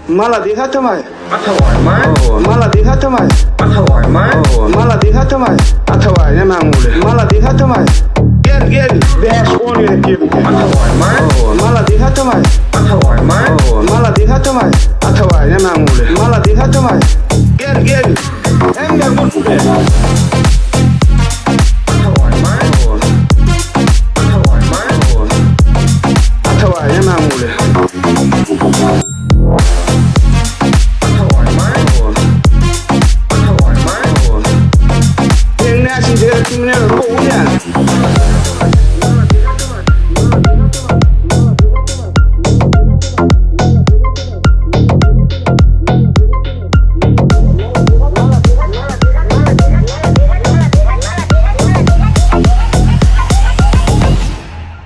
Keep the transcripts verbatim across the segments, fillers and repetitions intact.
Mala de ha tamai. Atawai mai. Mala de ha tamai. Atawai mai. Mala de ha tamai. Atawai ne ma ngule. Mala de ha tamai. Gel, gel. Best one in the game. Atawai mai. Mala de ha tamai. Atawai mai. Mala de ha tamai. Atawai ne ma ngule. Mala de ha tamai. Gel, gel. Enda mutube. Atawai mai. Atawai mai. Atawai ne ma ngule.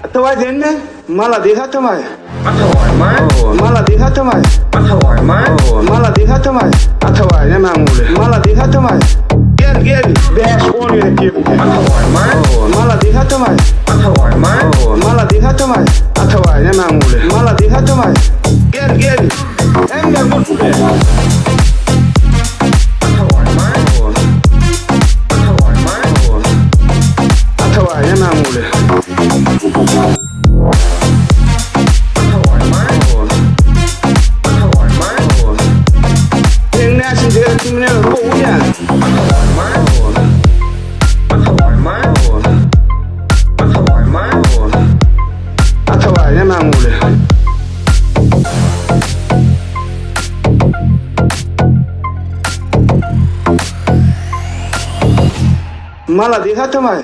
Atawai denne. Mala de ha tamai. Atawai mai. Mala de ha tamai. Atawai mai. Mala de ha tamai. Atawai ne ma ngule. Mala de ha tamai. Gel, gel. Best one in the game. Atawai mai. Mala de ha tamai. Atawai mai. Mala de ha tamai. Atawai ne ma ngule. Mala de ha tamai. Gel, gel. Enda mutube. Atawai mai. Atawai mai. Atawai ne ma ngule. Atawai ne ma ngule. Mala de ha tamai.